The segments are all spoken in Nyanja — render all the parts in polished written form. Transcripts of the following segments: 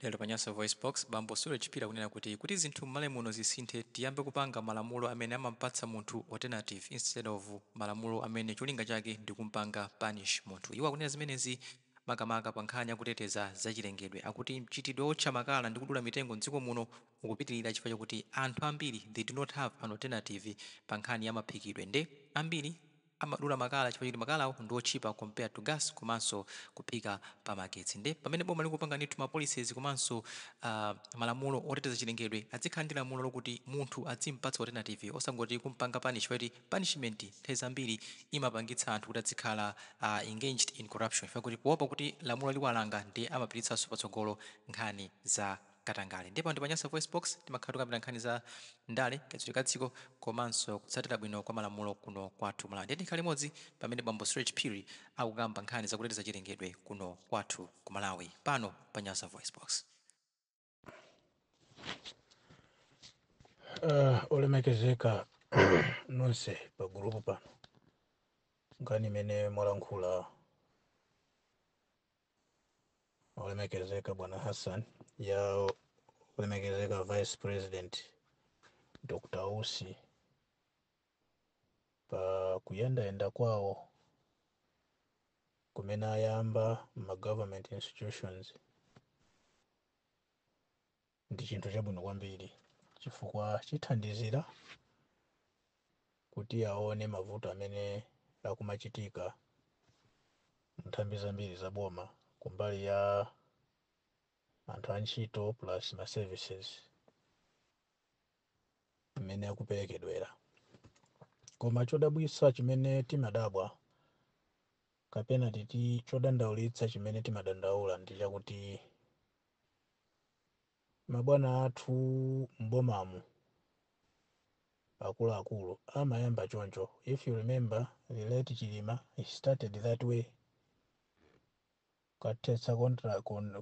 Lero pa Nyasa VoiceBox, bambo Suleman Phiri akunena kuti, kuti zinthu m'Malawi muno zisinthe, tiyambe kupanga malamulo amene amamupatsa munthu alternative instead of malamulo amene cholinga chake ndikumpanga punish munthu. Iwo akunena zimenezi makamaka pa nkhani yakuteteza zachilengedwe. Akuti mchitidwe wootcha makala ndi kudula mitengo m'dziko muno ukupitilira chifukwa chakuti anthu ambiri they do not have an alternative pa nkhani ya maphikidwe nde ambiri amadula makala chifukwa choti makalawo ndi otchipa compared to gas komanso kuphika pa magetsi nde pamene boma likupanga ndithu ma policies komanso malamulo oteteza chilengedwe adzikhala ndi lamulo lokuti munthu adzimpatsa alternative osangoti kumpanga punish chifukwa choti punishment nthawi zambiri imapangitsa anthu kuti adzikhala engaged in corruption chifukwa kuti poopa kuti lamulo liwalanga nde amapititsanso patsogolo nkhani za katangale. Ndiye pano ndi pa Nyasa VoiceBox, timakhala tikukambirana nkhani za ndale, kayendetsedwe ka dziko komanso kutsatira bwino kwa malamulo kuno kwathu Malawi. Ndiye tikhale limodzi pamene bambo Suresh Phiri akukamba nkhani zakuteteza chilengedwe kuno kwathu ku Malawi pano pa Nyasa VoiceBox. Olemekezeka nonse pa gulupu pano, nkhani imene mwalankhula Olemekezeka bwana Hassan ya olemekezeka Vice President Dr. Usi pa kuyendayenda kwawo kumene ayamba ma government institutions ndi chinthu chabwino kwambiri chifukwa chithandizira kuti aone mavuto amene akumachitika nthambi zambiri za boma kumbali ya anthu antchito plus ma services mmene akuperekedwera. Koma chodabwitsa chimene timadabwa kapena titi chodandaulitsa chimene timadandaula ndi chakuti mabwana athu m'bomamu akuluakulu amayamba choncho. If you remember the late Chilima, he started that way kuthetsa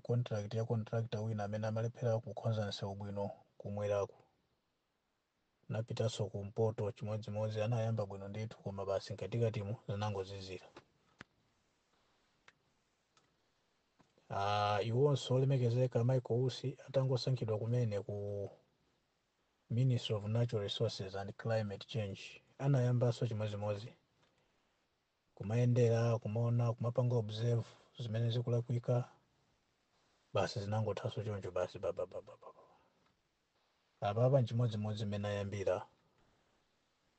contract ya contractor wina amene amalephera kukonza msewu bwino kumweraku, napitanso kumpoto chimodzimodzi. Anayamba bwino ndithu, koma basi mkatikatimo zinangozizira. Ah, iwonso olemekezeka Michael Usi atangosankhidwa kumene ku Ministry of Natural Resources and Climate Change anayambanso chimodzimodzi kumayendera, kumaona, kumapanga observe zimene zikulakwika, basi zinangothanso choncho basi bababababa. Apapa nchimodzimodzi mmene ayambira,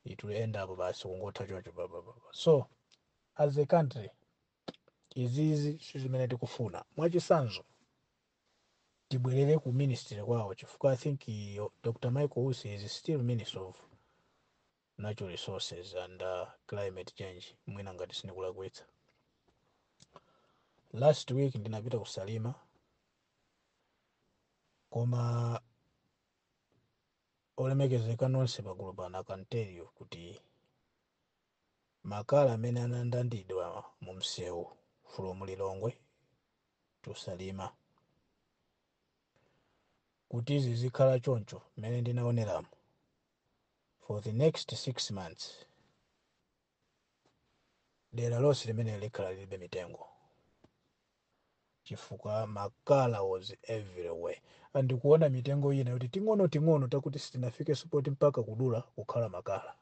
it will end up basi kungotha choncho babababa. So as a country izizi si zimene tikufuna. Mwachitsanzo, tibwerere ku ministry kwawo chifukwa I think Dr. Michael Usi is still Minister of Natural Resources and Climate Change, mwina ngati sindikulakwitsa. Last week ndinapita ku Salima, koma olemekezeka nonse pagulu pano, I can tell you kuti makala amene anandandidwa mu msewu from Lilongwe to Salima, kuti izi zikhala choncho mmene ndinaoneramo for the next 6 months, dera lonse limene likhala lilibe mitengo chifukwa makala was everywhere. Andikuona mitengo ina yoti ting'ono ting'ono takuti sitinafike poti mpaka kudula kukhala makala.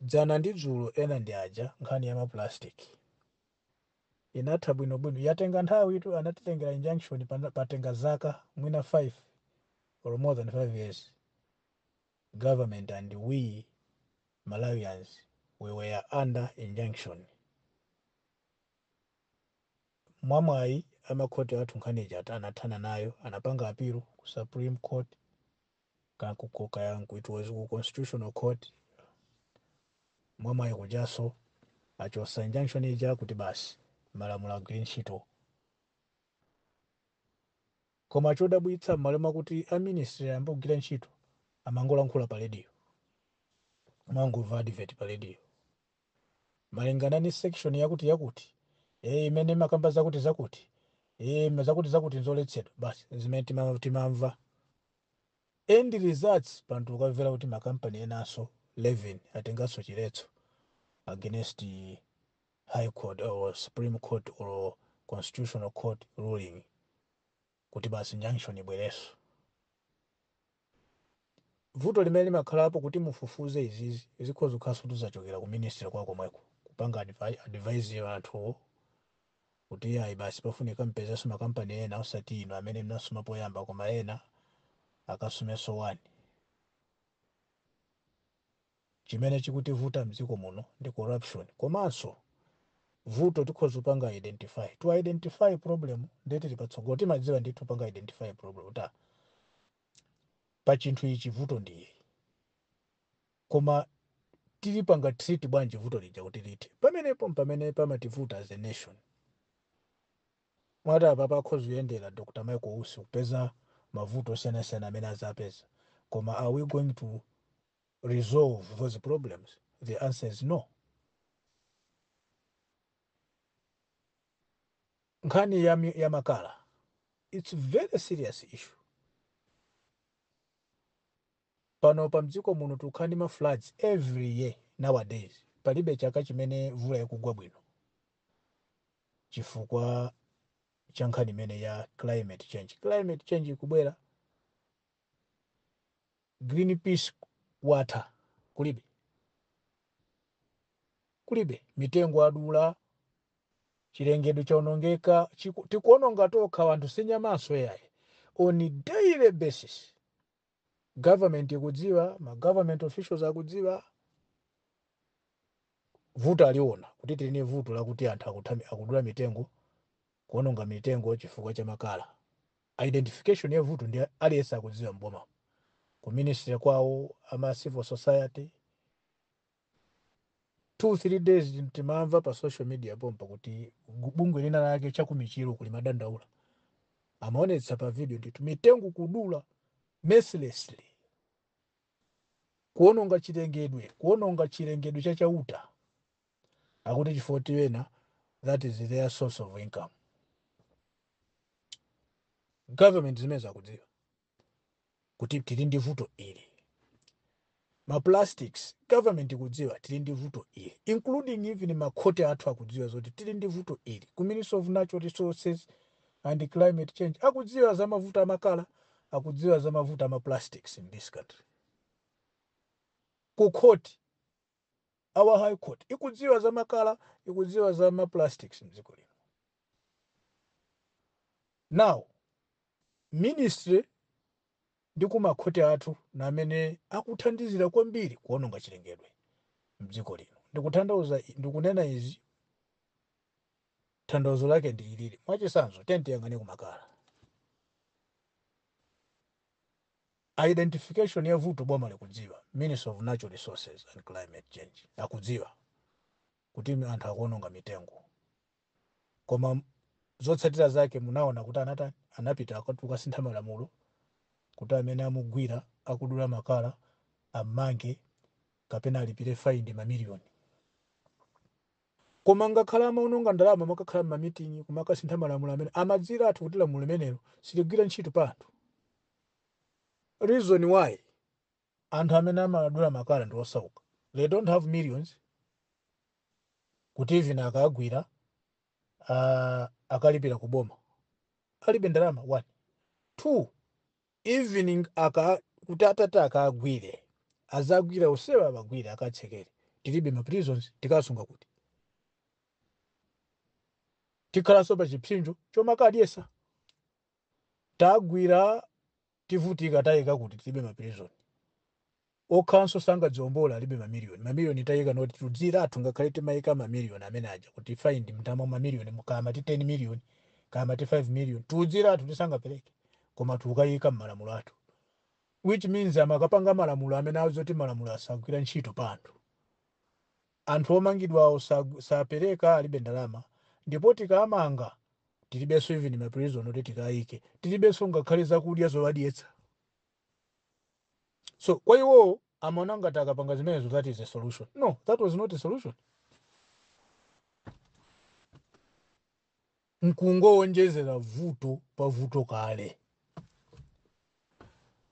Dzana ndi dzulo ena ndi aja nkhani ya ma plastic inatha bwinobwino. Yatenga nthawi itu, anatitengera injunction, patenga zaka mwina 5 or more than 5 years. Government and we Malawians, we were under injunction. Mwamwayi amakhoti athu nkhani ija anathana nayo, anapanga appeal ku Supreme Court, kaya it was ku Constitutional Court. Mwamwayi kujaso achosa injunction ija kuti basi malamulo agwire ntchito. Koma chodabwitsa, m'malo mwakuti a ministry ayambe kugwira ntchito, amangolankhula pa radio, mangomva advert pa radio malingana ni section yakuti yakuti imene imakamba zakuti zakuti, zakuti zakuti nzoletsedwa, basi zimene timamva. End results, panthu ukamvera kuti makampani enanso 11 atenganso chiletso against High Court or Supreme Court or Constitutional Court ruling kuti basi injunction ibwerenso. Vuto limene limakhalapo kuti mufufuze izizi, zikhoza kukhalanso kuti zachokera ku ministry kwa komweko kupanga advise anthuwo kuti ayi, basi, pafunika mpezenso makampani ena, osati inu amene mnasuma poyamba, koma ena akasumenso. One chimene chikutivuta mdziko muno ndi corruption. Komanso vuto tikhoza kupanga identify, to identify problem ndiye tili patsogolo. Timadziwa ndithu kupanga identify problem kuti pa chinthu ichi vuto ndi ili, koma tilipanga treat bwanji vuto lija kuti lithe? Pamenepo pamene pamativuta as a nation. Mwati apa pakhoza kuyendera Dr Michael Usi kupeza mavuto osiyanasiyana amene azapeza, koma are we going to resolve those problems? The answer is no. Nkhani ya makala, it's very serious issue. Pano pa mdziko muno tikukhala ndi ma floods every year nowadays. Palibe chaka chimene mvula ikugwa bwino chifukwa cha nkhani imene ya climate change. Climate change ikubwera, Greenpeace watha, kulibe, kulibe mitengo adula, chilengedwe chaonongeka. Tikuononga tokha anthu, sinyamaso yayi, on daily basis. Government ikudziwa, ma government officials akudziwa vuto, aliona kuti tili ni vuto lakuti anthu akudula mitengo, kuononga mitengo chifukwa cha makala. Identification ya vuto ndi aliyense akudziwa mboma, ku ministry kwawo, ama civil society. 2-3 days timamva pa social media pompa kuti bungwe lina lake chakumichiro kuli madandaula, amaonetsa pa video ndithu mitengo kudula mercilessly, kuononga chilengedwe, kuononga chilengedwe chachauta, akuti chifukwa wena that is their source of income. Government zimene zakudziwa kuti tili ndi vuto ili. Ma plastics, government ikudziwa tili ndi vuto ili, including even makhoti athu akudziwa zoti tili ndi vuto ili. Ku Ministry of Natural Resources and Climate Change akudziwa za mavuto amakala, akudziwa za mavuto ama plastics in this country. Ku court, our High Court ikudziwa za makala, ikudziwa za ma plastics mdziko lino. Now ministry ndi kumakhoti athu na amene akuthandizira kwambiri kuononga chilengedwe mdziko lino. Ndikutanthauza, ndikunena izi, tanthauzo lake ndi ilili. Mwachitsanzo, tiyang'ane kumakala. Identification ya vuto, boma likudziwa, Ministry of Natural Resources and Climate Change akudziwa kuti anthu akuononga mitengo, koma zotsatira zake munaona kuti anatani? Anapita kukasintha malamulo kuti amene amugwira akudula makala ammange kapena alipire faini mamiliyoni. Koma ngakhale amaononga ndalama, makakhala m'ma meeting kumakasintha malamulo amene amadzira athu kuti lamulo limenelo siligwira ntchito pa anthu. Reason why, anthu amene amadula makala ndi osauka. They don't have millions kuti even akagwira akalipira kuboma. Alibe ndalama, one. Two, even aka kuti atati akagwire, azagwira usewa, abagwire, akatsekere, tilibe ma prisons. Tikasunga kuti? Tikhalanso pa chipsinjo chomakadyesa. Tagwira, tivutika, tayika kuti? Tilibe ma prison. Okhanso sangadziwombola, alibe mamiliyoni. Mamiliyoni tayika noti tudzira athu, ngakhale timayika mamiliyoni amene aja kuti fine mtamo mamiliyoni, kama ti 10 million, kama ti 5 million, tudzira athu tisangapereke, koma tukayika mmalamulo athu, which means amakapanga malamulo amene azoti malamulo asagwira ntchito pa anthu. Anthu omangidwawo sapereka, alibe ndalama, ndipo tikamanga tilibenso even ma prison oti tikayike, tilibenso ngakhale zakudya zowadyetsa. So kwa iwowo amaona ngati akapanga zimenezo, that is a solution. No, that was not a solution. Nkungowonjezera vuto pa vuto. Kale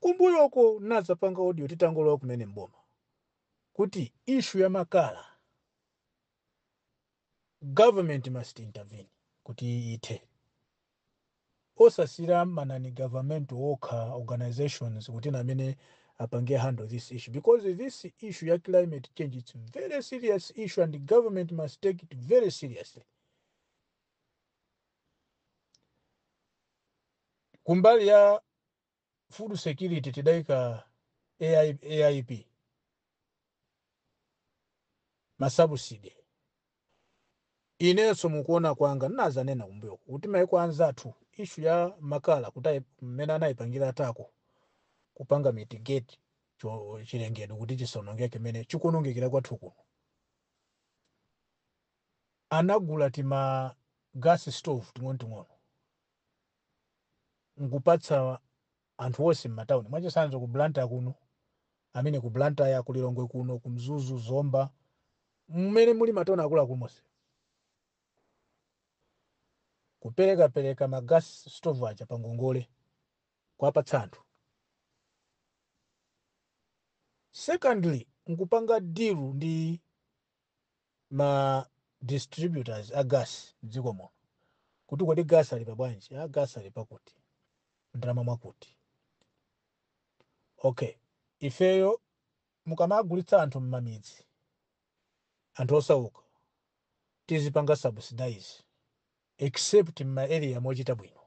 kumbuyoko nazapanga audio titangolowa kumene mboma kuti issue ya makala Government must intervene kuti ithe, osasira ma non government okha organizations kuti namene apange handle this issue, because this issue ya climate change, it's very serious issue and the government must take it very seriously. Kumbali ya food security tidayika AIP, ma subsidy. Inenso mukuona kwanga nnazanena kumbuyo kuti maiko anzathu, issue ya makala kuti mmene anayipangira tackle, kupanga mitigate chilengedwe kuti chisonongeke mmene chikuonongekera kwathu kuno, anagula tima gas stove ting'onoting'ono nkupatsa anthu onse m'matawuni. Mwachitsanzo ku Blantyre kuno, amene ku Blantyre, ku Lilongwe kuno, ku Mzuzu, Zomba, mmene muli matawuni akuluakulu monse, kuperekapereka ma gas stove aja pa ngongole kuwapatsa anthu. Secondly, nkupanga deal ndi ma distributors a gas mdziko muno kuti kodi gas ali pabwanji? A gas ali pakuti, ndalama mwakuti. Okay, ifeyo mukamagulitsa anthu m'mamidzi, anthu osauka, tizipanga subsidize except m'ma area mochita bwino.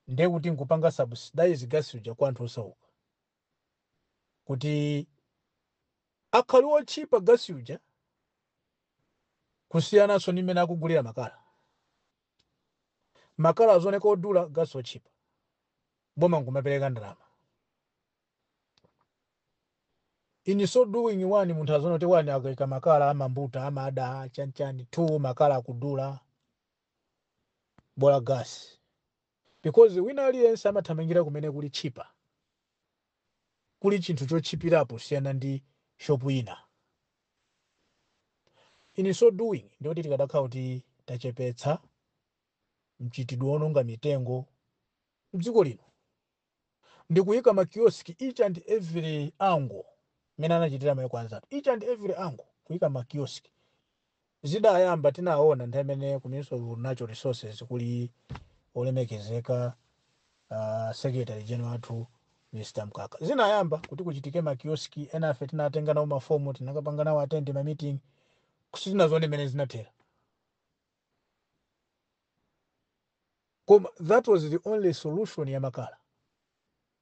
Ndiye kuti nkupanga subsidize gas uja kwa anthu osauka kuti akhale otchipa gas uja kusiyananso ndi mmene akugulira makala. Makala azioneka odula, gas otchipa, boma nkumapereka ndalama. In so doing, one, munthu azoona kuti one, akaika makala amambuta, amada chanchani; two, makala akudula, bola gas, because wina aliyense amathamangira kumene kuli chipa, kuli chinthu chotchipirapo siyana ndi shopu ina. In so doing, ndikuti tikadakhala kuti tachepetsa mchitidwe wononga mitengo mdziko lino ndikuyika ma kiosk each and every angle, mmene anachitira maiko anzathu, each and every angle kuyika ma kiosk. Zidayamba tinaona nthawi imene ku Ministry of Natural Resources kuli olemekezeka Secretary General athu Mr Mkaka. Zinayamba kuti kuchitike ma kiosk, ena afe tinatenga nawo mafomu, tinakapanga nawo attend ma meeting, sitinazione mmene zinathera. Koma that was the only solution ya makala,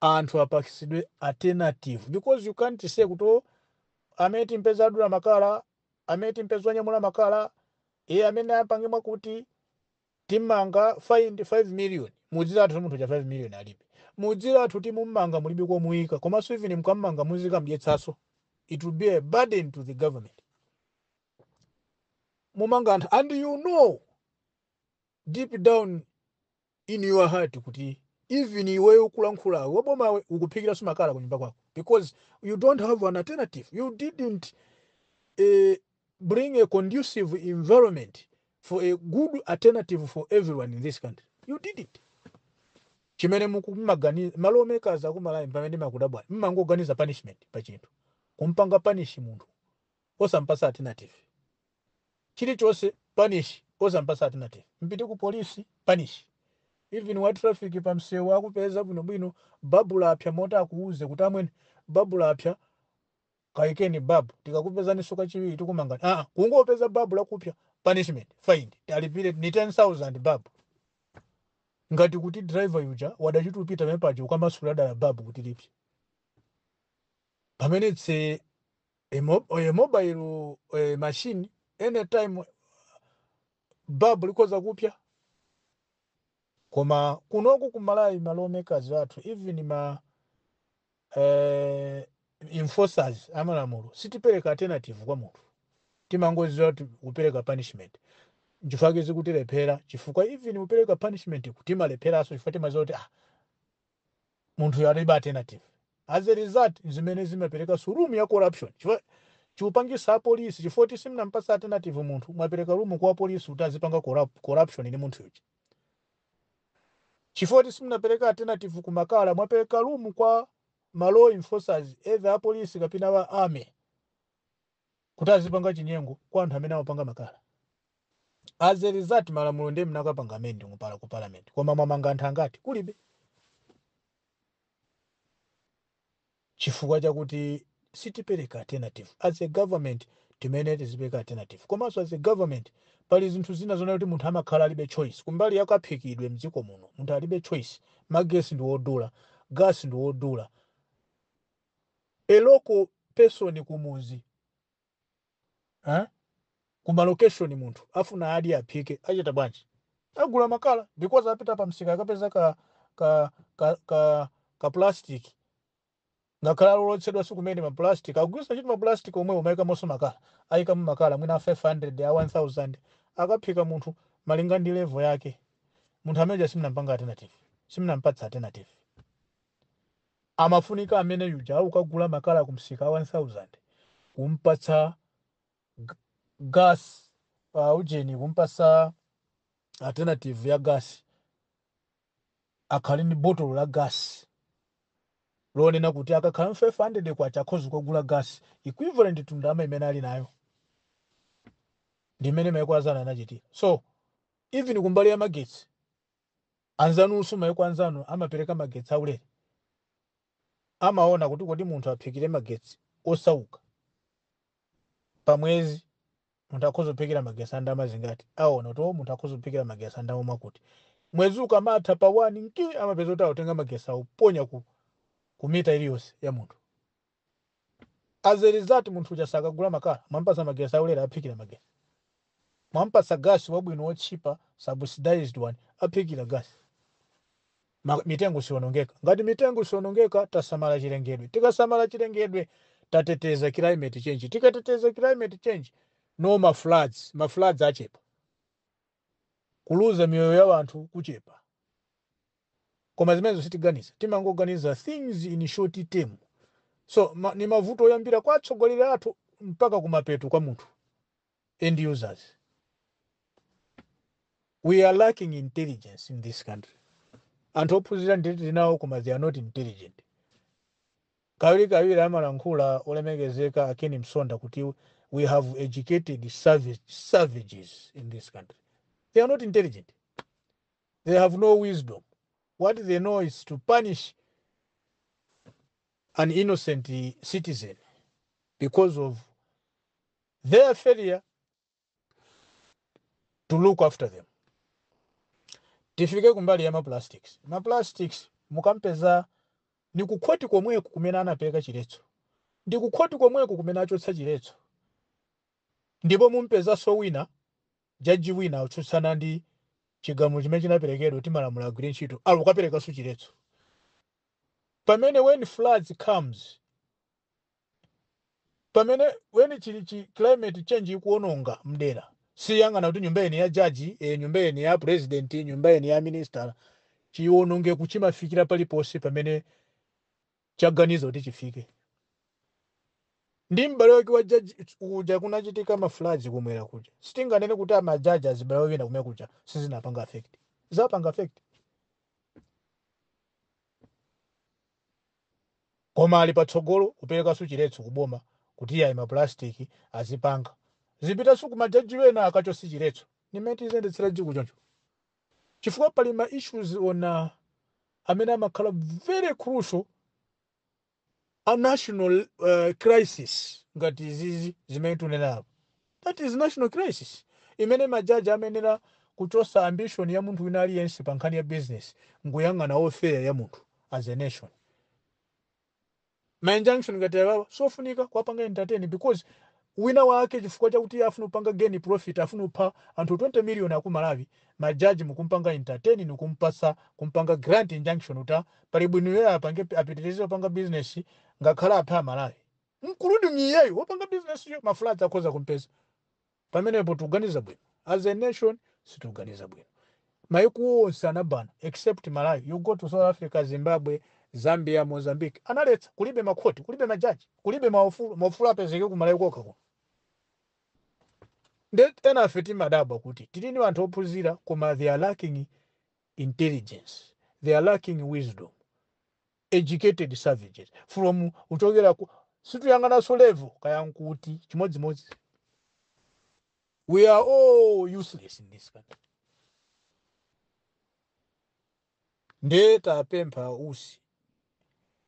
anthu apatsidwe alternative, because you can't say kuti, "Oh, amene timpeza adula makala, amene timpeza anyamula makala, iye amene apange mwakuti timanga fine 5 million." Mudzi lathu munthu cha 5 million alibe. Mudzi lathu timummanga, mulibe komuyika. Komanso even mukammanga, muzikamdyetsaso, it will be a burden to the government. Mumanga anthu and you know deep down in your heart kuti even iweyo ukulankhulawe, wabomawe, ukuphikiranso makala kunyumba kwako, because you don't have an alternative. You didn't bring a conducive environment for a good alternative for everyone in this country. You didn't. Chimene mukumaganiza ma lawmakers akumalawi, pamene makudabwa, mmangoganiza punishment pa chinthu, kumpanga punish munthu osampasa alternative. Chilichonse punish, osampasa alternative. Mpite ku polisi, punish. Even wa traffic pa msewu akupeza bwinobwino, babu lapya mota, akuuze kuti, "Amwene, babu lapya, kayikeni babu, tikakupezaniso kachiwiri tikumangani." Ah, kungopeza babu lakupya, punishment, fine, alipire ni 10,000 babu, ngati kuti driver yuja wadachitupita pamene paja ukamasula dala babu kuti lipye, pamene it's a mobile machine, anytime babu likhoza kupya. Koma kunoku kumalawi, ma lawmakers athu, even ma enforcers amalamulo, sitipereka alternative kwa munthu, timangoziwa kuti kupereka punishment. Nchifukwa zikutilephera, chifukwa even kupereka punishment kutimalepheranso, chifukwa timaziwa kuti, ah, munthu alibe alternative. As a result, zimene zimapereka room ya corruption, chifukwa chikupangisa apolisi, chifukwa kuti simunampasa alternative munthu, mwapereka room kwa apolisi kuti azipanga corruption ni munthu uja. Chifukwa kuti simunapereka alternative kumakala, mwapereka room kwa ma law enforcers, either apolisi kapena wa army. Kuti azipanga chinyengo kwa anthu amene amapanga makala. As a result, malamulo ndiye mnakapanga amend ku parliament, koma mwamanga anthu angati? Kulibe, chifukwa chakuti sitipereka alternative. As a government timene tizipereka alternative, komanso as a government pali zinthu zina zonena kuti munthu amakhala alibe choice. Kumbali yakaphikidwe mdziko muno munthu alibe choice. Magesi ndi wodula, gas ndi wodula. A local person kumuzi, eh? Kuma location, munthu afuna adye, aphike, achita bwanji? Agula makala, because apita pa msika akapeza ka plastic, ngakhala alolotsedwa sikumene ma plastic agwisa ntchito, ma plastic omwe umayikamonso makala, ayikamo makala mwina a 500, a 1000, akaphika munthu malinga ndi level yake. Munthu amene simunampanga alternative, simunampatsa alternative. Amafunika amene yuja ukagula makala kumsika a 1000, kumpatsa gas, ujeni, kumpatsa alternative ya gas, akhale ndi botolo la gas lonena kuti akakhala 500 kwacha akhoza kugula gas equivalent to ndalama imene ali nayo. Ndi imene maiko anzanu anachitira. So even kumbali ya magetsi, anzanunso, maiko anzanu amapereka magetsi aulere. Amaona kuti kodi munthu aphikire magetsi osauka pamwezi, munthu akhoza kuphikira magetsi a ndalama zingati? Aona kuti, oh, munthu akhoza kuphikira magetsi a ndalama mwakuti. Mwezi ukamatha pa 1 nki amapeza kuti akutenga magetsi auponya ku mita iliyonse ya munthu. As a result, munthu uja sakagula makala. Mwampasa magetsi aulere, aphikira magetsi. Mwampasa gasi wabwino wotchipa, subsidized one, aphikira gasi. Mitengo sionongeka. Ngati mitengo sionongeka, tasamala chilengedwe. Tikasamala chilengedwe, tateteza climate change. Tikateteza climate change, no ma floods, ma floods achepa, kuluza miyoyo ya anthu kuchepa. Koma zimenezo sitiganiza, timangoganiza things in short term. So ni mavuto oyambira kwa atsogoleri athu mpaka kumapeto kwa munthu, end users. We are lacking intelligence in this country. Anthu ophunzira ndithu nawo, koma they are not intelligent. Kawiri kawiri amalankhula olemekezeka Akeni Msonda kuti we have educated savages in this country. They are not intelligent, they have no wisdom. What they know is to punish an innocent citizen because of their failure to look after them. Tifike kumbali ya maplastics. Maplastics mukampeza ni kukhoti komweko kumene anapereka chiletso, ndi kukhoti komweko kumene achotsa chiletso. Ndipo mumpezanso wina, jaji wina, akutsutsana ndi chigamulo chimene chinaperekedwa kuti malamulo agwire ntchito, ali kukaperekanso chiletso. Pamene when floods comes, pamene when chili chi climate change ikuononga mdera, siyang'ana kuti nyumba eni ya jaji, nyumba eni ya president, nyumba eni ya minister. Chiwonongeko chimafikira paliponse pamene chaganiza kuti chifike. Ndi m'bale wake wa jaji uja kunachitika ma floods kumwera kuja. Sitinganene kuti amajaji azibale wina kumene kuja sizinapanga affect, zapanga affect, koma ali patsogolo kuperekanso chiletso kuboma kuti iyayi, maplastiki azipanga. Zipitanso kumajaji wena akachotse chiletso. Nimene tiziyendetsera dziko choncho, chifukwa pali ma issues ona amene amakhala very crucial, a national crisis, ngati izizi zimene tunena apo. That is national crisis imene majaji amenera kuchosa ambition ya munthu wina aliyense pa nkhani ya business nkuyang'ana welfare ya munthu as a nation. Ma injunction ngati awawa sofunika kuwapanga entertain, because wina wake, chifukwa chakuti afuna kupanga gain profit, afuna kupha anthu 20 million aku Malawi. Majaji mukumpanga entertain nikumpasa, kumpanga grant injunction kuti pali bwino iye apange, apitirize kupanga business ngakhale apha Amalawi, including iyeyo wopanga business yo. Ma floods akhoza kumpeza pamenepo. Tikuganiza bwino as a nation? Situganiza bwino. Maiko onse anabana except Malawi. You go to South Africa, Zimbabwe, Zambia, Mozambique, analetsa. Kulibe makhoti, kulibe majaji, kulibe maufulu. Maufulu apezeke ku Malawi kokha kuno. Nde ena afe timadabwa kuti tili ndi anthu ophunzira, koma they are lacking intelligence, they are lacking wisdom. Educated savages from kuchokera ku Situyang'ananso level kaya nkuti chimodzimodzi. We are all useless in this country. Ndiye tapempha Usi,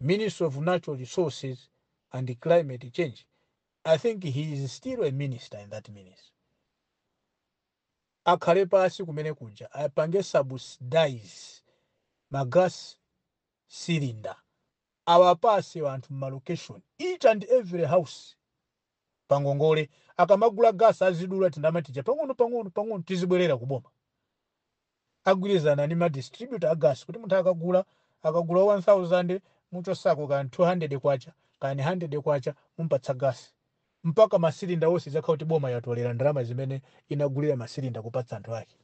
Minister of Natural Resources and Climate Change. I think he is still a minister in that ministry. Akhale pasi kumene kuja, apange subsidize ma gas cylinder, awapase anthu ma location, each and every house pangongole. Akamagula gas azidula tindalama tija pang'ono pang'ono pang'ono, tizibwerera kuboma. Agwirizana ndi ma distributor a gas kuti munthu akagula 1000, muchosako kani 200 kwacha kani 100 kwacha, mumpatsa gas mpaka masilinda onse. Zakhala kuti boma yatolera ndalama zimene inagulira masilinda kupatsa anthu ake,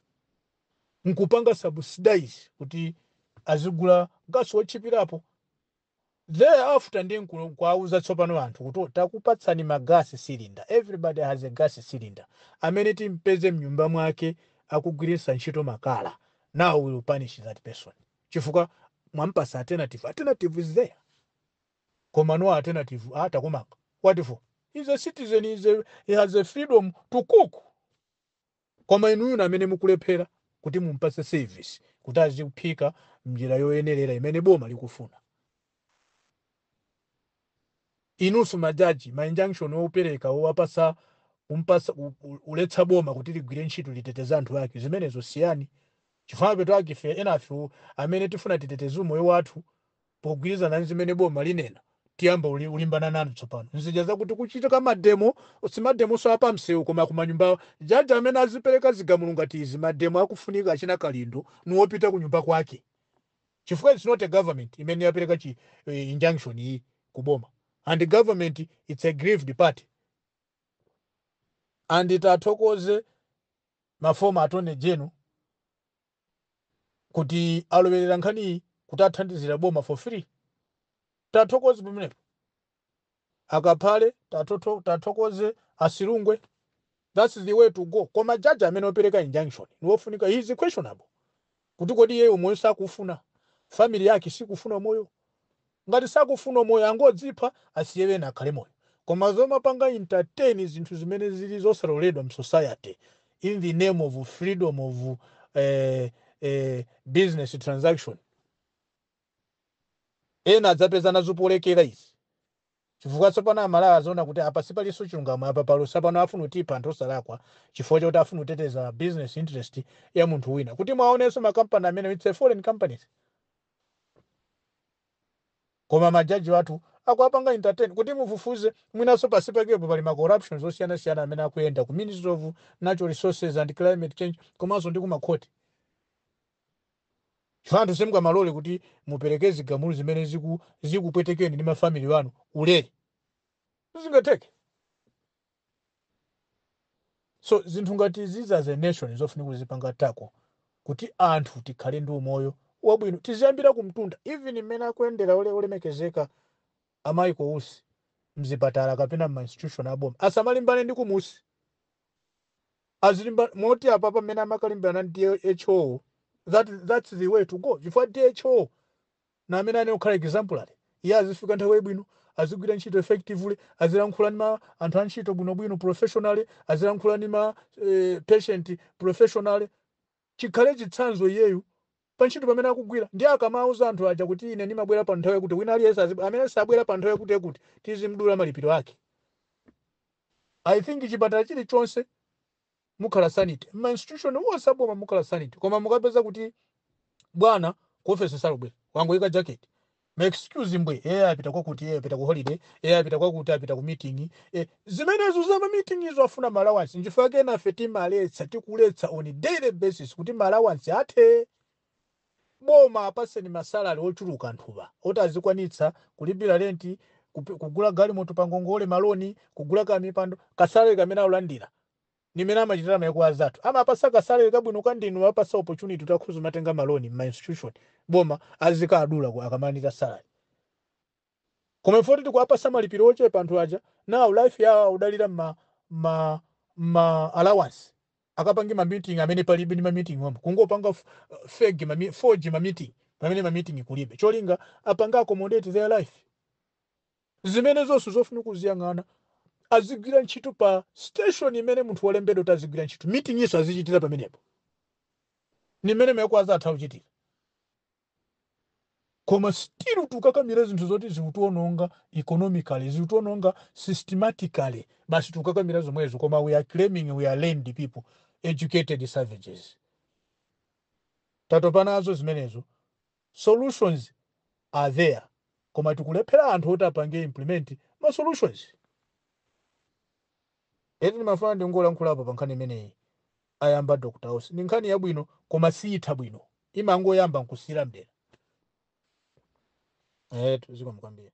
nkupanga subsidize kuti azigula gas wotchipirapo. Thereafter ndi nkuwauza tsopano anthu kuti takupatsani ma gas cylinder, everybody has a gas cylinder. Amene timpeze mnyumba mwake akugwiritsa ntchito makala, now we will punish that person, chifukwa mwampasa alternative. Alternative is there, koma no alternative atakumanga. What for? He's a citizen, he has a freedom to cook. Koma inuyo amene mukulephera kuti mumpase service kuti azikuphika mnjira yoyenerera imene boma likufuna. Inunso majaji, ma injunction opereka owapasa kumpasa uletsa boma kuti ligwire ntchito, liteteze anthu ake, zimenezo siyani, chifukwa peto ake ife enafe amene tifuna titeteze umoyo wathu pogwirizana ndi zimene boma linena, tiyamba ulimbana nanu. Tsopano nzija zakuti kuchitika ma demo, si ma demo so apamsewu koma kumanyumba. Jaji amene azipereka zigamulo ngati izi, ma demo akufunika achina Kalindo niwopita kunyumba kwake, chifukwa it's not a government imene yapereka chi injunction iyi kuboma, and the government, it's a aggrieved party. And tathokoze ma former attorney general kuti alowerera nkhaniyi kuti athandizira boma for free. Tathokoze pamenepo Akaphale, tathokoze Asilungwe. That's the way to go. Koma jaji amene opereka injunction niwofunika, he is questionable kuti kodi iyeyo moyo sakufuna, family yake sikufuna moyo? Ngati sakufuna moyo, angodzipha, asiye ena akhale moyo. Koma zomapanga entertain zinthu zimene zili zosaloledwa m society in the name of freedom of business transaction, ena adzapeza nazo polekera izi, chifukwa tsopano Amalawi azaona kuti apa sipalinso chilungamo, apa palo pano afuna kutipha anthu osalakwa chifukwa chakuti afuna kuteteza business interest ya munthu wina. Kuti mwaonenso makampani amene, it's a foreign companies, koma majaji athu akuapanga entertain. Kuti mufufuze, mwinanso pasi pakepo pali ma corruptions osiyanasiyana amene akuyenda ku Ministry of Natural Resources and Climate Change komanso ndi kumakhoti, chifukwa anthu simungamalole kuti mupereke zigamulo zimene zikupwetekeni ndi ma family wanu ulere, sizingatheke. So zinthu ngati izizi, as a nation, zofunika kuzipanga tackle kuti anthu tikhale ndi umoyo wabwino. Tiziyambira kumtunda, even mmene akuyendera olemekezeka a Michael Usi mzipatala kapena ma institution aboma, asamalimbane ndi kumusi, azilimba moti apa pamene amakalimbana ndi DHO. That's the way to go, chifukwa DHO na amene ane kukhala exemplary. Iye azifika nthawi yabwino, azigwira ntchito effectively, azilankhula ndi ma anthu antchito bwinobwino, professionally, azilankhula ndi ma patient professionally. Chikhale chitsanzo iyeyu pa ntchito pamene akugwira. Ndi akamauza anthu aja kuti ine ndimabwera pa nthawi yakuti, wina aliyense amene sabwera pa nthawi yakuti yakuti tizimdula malipiro ake. I think chipatala chilichonse mukhala sanity, ma institution wonse aboma mukhala sanity. Koma mukapeza kuti bwana ku office salubwera, wangoyika jacket, ma excuse mbwe, iye apita kwakuti, iye apita ku holiday, iye apita kwakuti, apita ku meeting. Zimenezo za ma meeting izo, afuna ma allowance. Nchifukwa kena afe timaletsa, tikuletsa on daily basis kuti ma allowance athe. Boma apaseni ma salary ochuluka anthuwa oti azikwanitsa kulipira rent, kugula galimoto pangongole, ma loan, kugula kamipando. Ka salary kamene akulandira, nimene amachitira maiko azathu, amapasa ka salary kabwino kandinu apasa opportunity kuti akhuza matenga ma loan ma institution, boma azikadula akamalandira salary. Koma ifoti tikuapasa malipiro ochepa anthu aja, now life yawo akudalira ma allowance. Akapange ma meeting amene palibe ndi ma meeting omwe kungopanga fake ma forge ma meeting pamene ma meeting kulibe, cholinga apanga accommodate their life. Zimene zonse zofuna kuziyang'ana, azigwira ntchito pa station imene munthu wolembedwa kuti azigwira ntchito, meeting iso azichitira pamenepo, ni mmene mayiko azatha kuchitira. Koma still tikukakamira zinthu zoti zikutiononga economically, zikutiononga systematically, basi tikukakamira zomwezo. Koma we are claiming we are learned people, educated savages. Tatopa nazo zimenezo. Solutions are there, koma tikulephera anthu oti apange implement ma solutions. Eti ndimafuna ndingolankhulapo pa nkhani imeneyi ayamba Dr. House. Ndi nkhani yabwino, koma siyitha bwino, imangoyamba nkusiyira mdera. Etu, zikomo kwambiri.